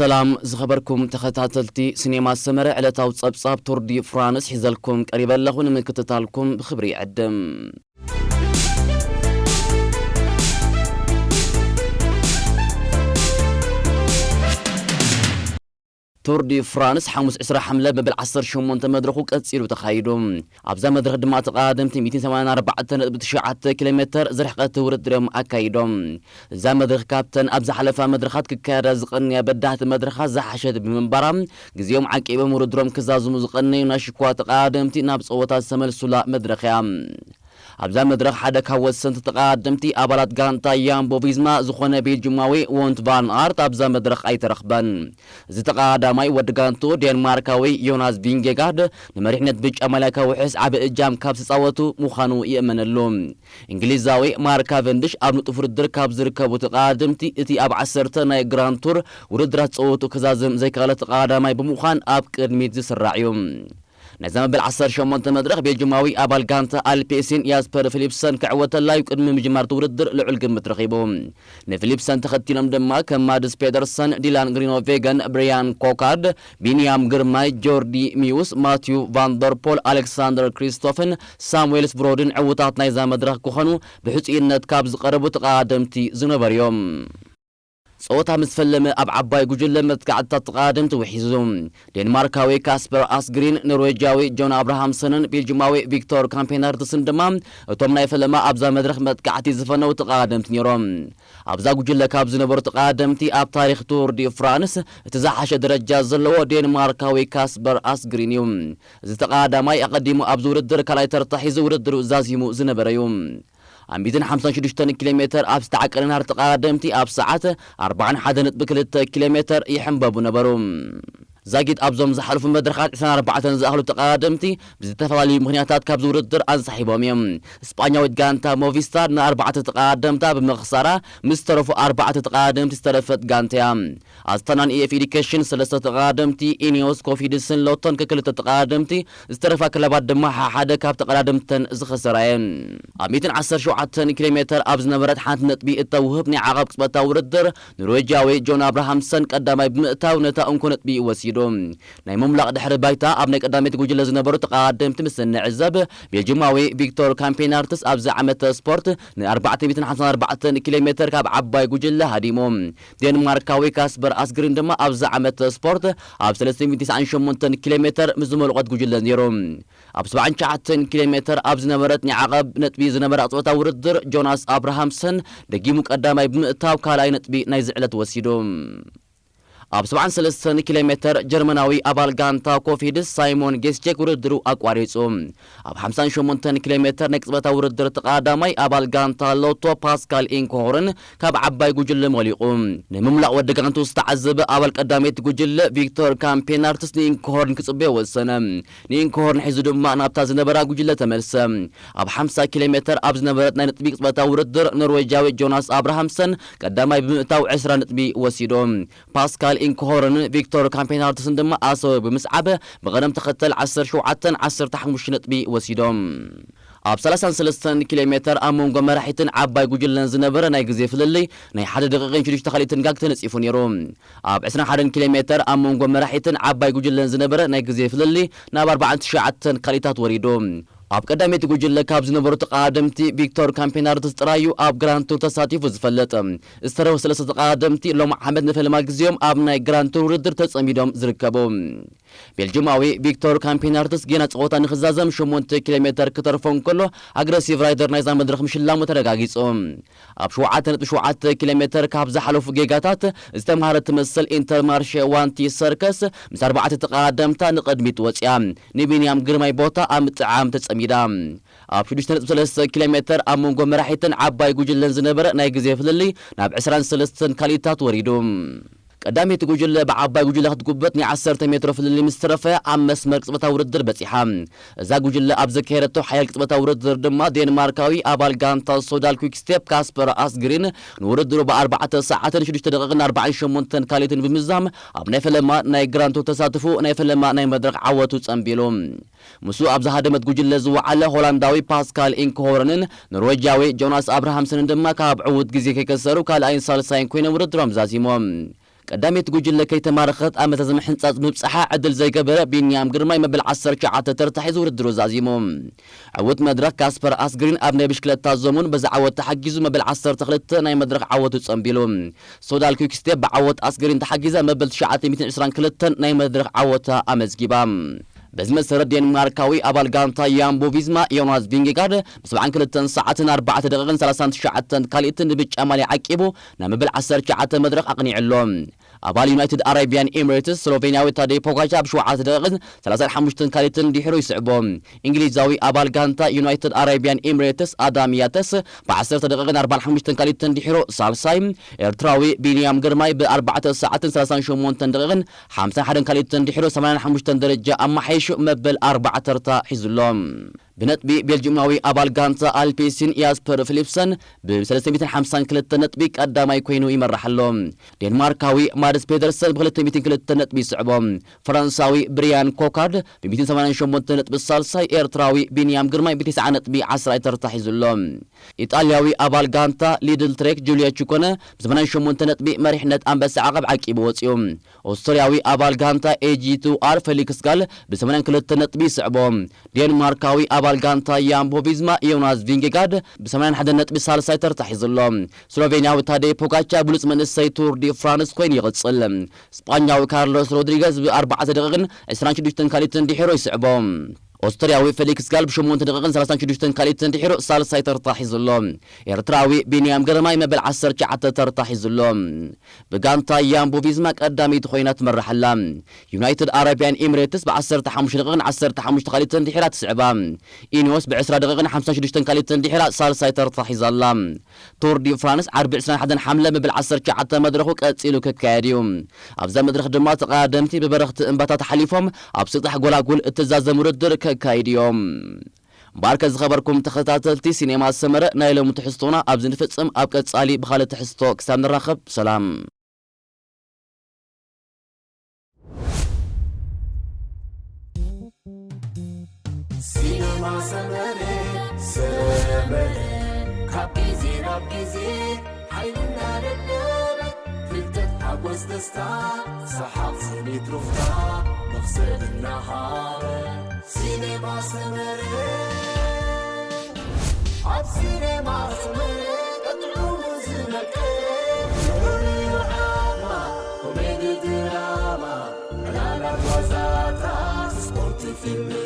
ሰላም ዝኸበርኩም ተኸታተልቲ ሲኔማ ሰመረ፣ ዕለታዊ ጸብጻብ ቱር ዲ ፍራንስ ሒዘልኩም ቀሪበ ኣለኹ። ንምክትታልኩም ብኽብሪ ይዕድም። ቱር ዲ ፍራንስ ሓሙስ ዕስራ ሓምለ መበል ዓሰርተ ሸሞንተ መድረኹ ቀጺሉ ተኻይዱ። ኣብዛ መድረኽ ድማ ተቐዳደምቲ ሚእትን ሰማንያን ኣርባዕተ ነጥቢ ትሽዓተ ኪሎ ሜተር ዝርሕቀት ውድድር እዮም ኣካይዶም። እዛ መድረኽ ካብተን ኣብ ዝሓለፋ መድረኻት ክካየዳ ዝቐንያ በዳህቲ መድረኻት ዝሓሸት ብምንባራ፣ ግዜኦም ዓቂቦም ውድድሮም ክዛዝሙ ዝቐነዩ ናይ ሽኳ ተቐዳደምቲ ናብ ጸወታ ዝተመልሱላ መድረኽ እያ። ኣብዛ መድረኽ ሓደ ካብ ወሰንቲ ተቐዳደምቲ ኣባላት ጋንታ ያምቦ ቪዝማ ዝኾነ ቤልጅማዊ ዎንት ቫን ኣርት ኣብዛ መድረኽ ኣይተረኽበን። እዚ ተቐዳዳማይ ወዲ ጋንቱ ዴንማርካዊ ዮናስ ቪንጌጋርድ ንመሪሕነት ብጫ ማልያ ከውሕስ ዓቢ እጃም ካብ ዝተጻወቱ ምዃኑ ይእመነሉ። እንግሊዛዊ ማርክ ካቨንድሽ ኣብ ንጡፍ ውድድር ካብ ዝርከቡ ተቐዳደምቲ እቲ ኣብ ዓሰርተ ናይ ግራንድ ቱር ውድድራት ጸወቱ ክዛዝም ዘይከኣለ ተቐዳዳማይ ብምዃን ኣብ ቅድሚት ዝስራዕ እዩ። ናይዛ መበል ዓሰርተ ሸሞንተ መድረኽ ቤልጅማዊ ኣባል ጋንታ ኣልፔሲን ያስፐር ፊሊፕሰን ክዕወተላ እዩ ቅድሚ ምጅማር እቲ ውድድር ልዑል ግምት ረኺቡ። ንፊሊፕሰን ተኸቲሎም ድማ ከም ማድስ ፔደርሰን፣ ዲላን ግሪኖቬገን፣ ብሪያን ኮካርድ፣ ቢንያም ግርማይ፣ ጆርዲ ሚውስ፣ ማቲዩ ቫንደርፖል፣ ኣሌክሳንደር ክሪስቶፍን ሳሙኤልስ ብሮድን ዕዉታት ናይዛ መድረኽ ክኾኑ ብሕጹይነት ካብ ዝቐረቡ ተቐዳደምቲ ዝነበሩ እዮም። ጸወታ ምስ ፈለመ ኣብ ዓባይ ጉጅለ መጥቃዕትታት ተቐዳደምቲ ውሒዙ። ዴንማርካዊ ካስፐር ኣስግሪን፣ ኖርዌጃዊ ጆን ኣብርሃምሰንን ቤልጅማዊ ቪክቶር ካምፔናርትስን ድማ እቶም ናይ ፈለማ ኣብዛ መድረኽ መጥቃዕቲ ዝፈነዉ ተቐዳደምቲ ነይሮም። ኣብዛ ጉጅለ ካብ ዝነበሩ ተቐዳደምቲ ኣብ ታሪኽ ቱር ዲ ፍራንስ እቲ ዝሓሸ ደረጃ ዘለዎ ዴንማርካዊ ካስፐር ኣስግሪን እዩ። እዚ ተቐዳዳማይ ኣቐዲሙ ኣብዚ ውድድር ካልኣይ ተርታ ሒዙ ውድድሩ ዛዚሙ ዝነበረ እዩ። ኣብ ሚእትን ሓምሳን ሽዱሽተን ኪሎ ሜተር ኣብ ዝተዓቀነ ናህሪ ተቐዳደምቲ ኣብ ሰዓት ኣርባዓን ሓደን ነጥቢ ክልተ ኪሎ ሜተር ይሕንበቡ ነበሩ። ዛጊት ኣብዞም ዝሓለፉ መድረኻት ዕስራን ኣርባዕተን ዝኣኽሉ ተቐዳደምቲ ብዝተፈላለዩ ምኽንያታት ካብዚ ውድድር ኣንሳሒቦም እዮም። ስጳኛዊት ጋንታ ሞቪስታር ንኣርባዕተ ተቐዳደምታ ብምኽሳራ ምስ ዝተረፉ ኣርባዕተ ተቐዳደምቲ ዝተረፈት ጋንታ እያ። ኣስታናን ኢኤፍ ኤዱኬሽን ሰለስተ ተቐዳደምቲ፣ ኢኒዮስ ኮፊድስን ሎቶን ከክልተ ተቐዳደምቲ፣ ዝተረፋ ክለባት ድማ ሓሓደ ካብ ተቐዳደምተን ዝኸሰራ እየን። ኣብ ሚእትን ዓሰርተ ሸውዓተን ኪሎ ሜተር ኣብ ዝነበረት ሓንቲ ነጥቢ እተውህብ ናይ ዓቐብ ቅጽበታዊ ውድድር፣ ኖርዌጃዊ ጆን ኣብርሃምሰን ቀዳማይ ብምእታው ነታ እንኮ ነጥቢ ወሲዱ። ናይ ምምላቕ ድሕሪ ባይታ ኣብ ናይ ቀዳመይቲ ጉጅለ ዝነበሩ ተቐዳደምቲ ምስ እንዕዘብ፣ ቤልጅማዊ ቪክቶር ካምፔናርትስ ኣብዚ ዓመተ ስፖርት ን ኣርባዕተ ሚእትን ሓምሳን ኣርባዕተን ኪሎ ሜተር ካብ ዓባይ ጉጅለ ሃዲሙ። ዴንማርካዊ ካስፐር ኣስግሪን ድማ ኣብዚ ዓመተ ስፖርት ኣብ ሰለስተ ሚእትን ተስዓን ሸሞንተን ኪሎ ሜተር ምስ ዝመልቖት ጉጅለ ነይሩ። ኣብ ሰብዓን ትሽዓተን ኪሎ ሜተር ኣብ ዝነበረት ናይ ዓቐብ ነጥቢ ዝነበራ ጾታ ውድድር ጆናስ ኣብርሃምሰን ደጊሙ ቀዳማይ ብምእታው ካልኣይ ነጥቢ ናይዚ ዕለት ወሲዱ። ኣብ ሰብዓን ሰለስተን ኪሎ ሜተር ጀርመናዊ ኣባል ጋንታ ኮፊድስ ሳይሞን ጌስቼክ ውድድሩ ኣቋሪጹ። ኣብ ሓምሳን ሸሞንተን ኪሎ ሜተር ናይ ቅጽበታዊ ውድድር ተቐዳዳማይ ኣባል ጋንታ ሎቶ ፓስካል ኢንኮሆርን ካብ ዓባይ ጉጅለ መሊቑ። ንምምላቕ ወዲ ጋንቱ ዝተዓዘበ ኣባል ቀዳመይቲ ጉጅለ ቪክቶር ካምፔናርትስ ንኢንኮሆርን ክጽበዮ ወሰነ። ንኢንኮሆርን ሒዙ ድማ ናብታ ዝነበራ ጉጅለ ተመልሰ። ኣብ ሓምሳ ኪሎ ሜተር ኣብ ዝነበረት ናይ ነጥቢ ቅጽበታዊ ውድድር ኖርዌጃዊ ጆናስ ኣብርሃምሰን ቀዳማይ ብምእታው ዕስራ ነጥቢ ወሲዱ። ፓስካል ኢንኮሆርን ቪክቶር ካምፔናርትስን ድማ ኣሰው ብምስዓብ ብቐደም ተኸተል ዓሰርተ ሸውዓተን ዓሰርተ ሓሙሽተ ነጥቢ ወሲዶም። ኣብ ሰላሳን ሰለስተን ኪሎ ሜተር ኣብ መንጎ መራሒትን ዓባይ ጉጅለን ዝነበረ ናይ ግዜ ፍልልይ ናይ ሓደ ደቂቕን ሽዱሽተ ካልኢትን ጋግ ተነጺፉ ነይሩ። ኣብ ዕስራን ሓደን ኪሎ ሜተር ኣብ መንጎ መራሒትን ዓባይ ጉጅለን ዝነበረ ናይ ግዜ ፍልልይ ናብ ኣርባዓን ትሽዓተን ካልኢታት ወሪዱ። ኣብ ቀዳመይቲ ጉጅለ ካብ ዝነበሩ ተቐዳደምቲ ቪክቶር ካምፔናርትስ ጥራዩ ኣብ ግራንድ ቱር ተሳቲፉ ዝፈልጥ። ዝተረፉ ሰለስተ ተቐዳደምቲ ሎም ዓመት ንፈለማ ግዜኦም ኣብ ናይ ግራንድ ቱር ውድድር ተጸሚዶም ዝርከቡ። ቤልጅማዊ ቪክቶር ካምፔናርትስ ጌና ጸወታ ንኽዛዘም ሸሞንተ ኪሎ ሜተር ክተርፎ እንከሎ ኣግረሲቭ ራይደር ናይዛ መድረኽ ምሽላሙ ተረጋጊጹ። ኣብ ሸውዓተ ነጥቢ ሸውዓተ ኪሎ ሜተር ካብ ዝሓለፉ ጌጋታት ዝተምሃረ ትመስል ኢንተርማርሼ ዋንቲ ሰርከስ ምስ ኣርባዕተ ተቐዳደምታ ንቕድሚት ወጽያ ንቢንያም ግርማይ ቦታ ኣብ ምጥዓም ተጸሚዳ። ኣብ ሽዱሽተ ነጥቢ ሰለስተ ኪሎ ሜተር ኣብ መንጎ መራሒትን ዓባይ ጉጅለን ዝነበረ ናይ ግዜ ፍልልይ ናብ ዕስራን ሰለስተን ካልኢታት ወሪዱ። ቀዳመይቲ ጉጅለ ብዓባይ ጉጅለ ክትጉበጥ ናይ ዓሰርተ ሜትሮ ፍልልይ ምስ ተረፈ ኣብ መስመር ቅጽበታዊ ውድድር በጺሓ። እዛ ጉጅለ ኣብ ዘካየደቶ ሓያል ቅጽበታዊ ውድድር ድማ ዴንማርካዊ ኣባል ጋንታ ሶዳል ኩክስቴፕ ካስፐር ኣስግሪን ንውድድሩ ብኣርባዕተ ሰዓትን ሽዱሽተ ደቂቕን ኣርባዓን ሸሞንተን ካልኢትን ብምዛም ኣብ ናይ ፈለማ ናይ ግራንድ ቱር ተሳትፎ ናይ ፈለማ ናይ መድረኽ ዓወቱ ጸንቢሉ። ምስኡ ኣብ ዝሃደመት ጉጅለ ዝወዓለ ሆላንዳዊ ፓስካል ኢንክሆርንን ኖርዌጃዊ ጆናስ ኣብርሃምሰንን ድማ ካብ ዕዉት ግዜ ከይከሰሩ ካልኣይን ሳልሳይን ኮይኖም ውድድሮም ዛዚሞም። ቀዳመይቲ ጉጅለ ከይተማረኸት ኣመታ ዝምሕንጻጽ ምብጻሓ ዕድል ዘይገበረ ቢንያም ግርማይ መበል ዓሰርተ ትሽዓተ ተርታ ሒዙ ውድድሩ ዛዚሙ። ዕዉት መድረኽ ካስፐር ኣስግሪን ኣብ ናይ ብሽክለታ ዞሙን በዚ ዓወት ተሓጊዙ መበል ዓሰርተ ክልተ ናይ መድረኽ ዓወቱ ጸንቢሉ። ሶዳል ኪክስቴፕ ብዓወት ኣስግሪን ተሓጊዛ መበል ትሽዓተ ሚእትን ዕስራን ክልተን ናይ መድረኽ ዓወታ ኣመዝጊባ። በዚ መሰረት ዴንማርካዊ ኣባል ጋንታ ያምቦ ቪዝማ ዮናስ ቪንጌጋርድ ብ ሰብዓን ክልተን ሰዓትን ኣርባዕተ ደቂቕን ሰላሳን ትሽዓተን ካልኢትን ብጫ ማልያ ዓቂቡ ናብ መበል ዓሰርተ ትሽዓተ መድረኽ ኣቕኒዑ ኣሎ። ኣባል ዩናይትድ ኣረቢያን ኤሚሬትስ ስሎቬንያዊ ታደይ ፖጋቻ ብ ሸውዓተ ደቂቕን ሰላሳን ሓሙሽተን ካልኢትን ድሒሩ ይስዕቦ። እንግሊዛዊ ኣባል ጋንታ ዩናይትድ ኣረቢያን ኤሚሬትስ ኣዳም ያተስ ብ ዓሰርተ ደቂቕን ኣርባዓን ሓሙሽተን ካልኢትን ድሒሩ ሳልሳይ፣ ኤርትራዊ ቢንያም ግርማይ ብ ኣርባዕተ ሰዓትን ሰላሳን ሸሞንተን ደቂቕን ሓምሳን ሓደን ካልኢትን ድሒሩ ሰማንያን ሓሙሽተን ደረጃ ኣመሓይሹ መበል ኣርባዓ ተርታ ሒዙ ኣሎ። ብነጥቢ ቤልጂማዊ ኣባል ጋንታ ኣልፔሲን ያስፐር ፊሊፕሰን ብ ሰለስተ ሚእትን ሓምሳን ክልተ ነጥቢ ቀዳማይ ኮይኑ ይመርሕ ኣሎ። ዴንማርካዊ ማድስ ፔደርሰን ብ ክልተ ሚእትን ክልተ ነጥቢ ይስዕቦ። ፈረንሳዊ ብሪያን ኮካርድ ብ ሚእትን ሰማንያን ሸሞንተ ነጥቢ ሳልሳይ፣ ኤርትራዊ ቢንያም ግርማይ ብ ተስዓ ነጥቢ ዓስራይ ተርታ ሒዙ ኣሎ። ኢጣልያዊ ኣባል ጋንታ ሊድል ትሬክ ጁልዮ ቺኮነ ብ ሰማንያን ሸሞንተ ነጥቢ መሪሕነት ኣንበሳ ዓቐብ ዓቂቡ ወጺኡ። ኦስትርያዊ ኣባል ጋንታ ኤጂ ቱ ኣር ፌሊክስ ጋል ብ ሰማንያን ክልተ ነጥቢ ይስዕቦ። ዴንማርካዊ ኣባል ጋንታ ያምቦ ቪዝማ ዮናስ ቪንጌጋርድ ብ ሰማንያን ሓደን ነጥቢ ሳልሳይ ተርታ ሒዙ ኣሎ። ስሎቬንያዊ ታደይ ፖጋቻ ብሉጽ መንእሰይ ቱር ዲ ፍራንስ ኮይኑ ይቕጽል። ስጳኛዊ ካርሎስ ሮድሪገዝ ብ ኣርባዕተ ደቂቕን ዕስራን ሽዱሽተን ካልኢትን ድሒሩ ይስዕቦ። ኦስትርያዊ ፌሊክስ ጋል ብ ሸሞንተ ደቂቕን ሰላሳን ሽዱሽተን ካልኢትን ድሒሩ ሳልሳይ ተርታ ሒዙ ኣሎ። ኤርትራዊ ቢንያም ግርማይ መበል ዓሰርተ ትሽዓተ ተርታ ሒዙ ኣሎ። ብጋንታ ያምቦ ቪዝማ ቀዳመይቲ ኮይና ትመርሕ ኣላ። ዩናይትድ ኣረቢያን ኤሚሬትስ ብ ዓሰርተ ሓሙሽተ ደቂቕን ዓሰርተ ሓሙሽተ ካልኢትን ድሒራ ትስዕባ። ኢኒዮስ ብ ዕስራ ደቂቕን ሓምሳን ሽዱሽተን ካልኢትን ድሒራ ሳልሳይ ተርታ ሒዛ ኣላ። ቱር ዲ ፍራንስ ዓርቢ ዕስራን ሓደን ሓምለ መበል ዓሰርተ ትሽዓተ መድረኹ ቀጺሉ ክካየድ እዩ። ኣብዛ መድረኽ ድማ ተቐዳደምቲ ብበረኽቲ እምባታት ሓሊፎም ኣብ ስጣሕ ጎላጉል እተዛዘም ውድድር ከካይድ እዮም። እምበኣርከ ዝኸበርኩም ተኸታተልቲ ሲኔማ ሰመረ፣ ናይ ሎሚ ትሕዝቶና ኣብዚ ንፍጽም። ኣብ ቀጻሊ ብኻልእ ትሕዝቶ ክሳብ ንራኸብ ሰላም። ሲነማ ሰመረ ሰመረ ካብ ግዜ ናብ ግዜ ሓይልና ደደበ ፍልጠት ሓጎስ ደስታ ሰሓቕ ስኒት ሩፍታ መኽሰብ እናሃበ ሲነማ ሰመረ ኣብ ሲነማ ሰመረ ቀጥዑ ዝነቀ ፍሉይ ዓማ ኮሜዲ ድራማ ዕላላት ዋዛታት ስፖርት ፊልም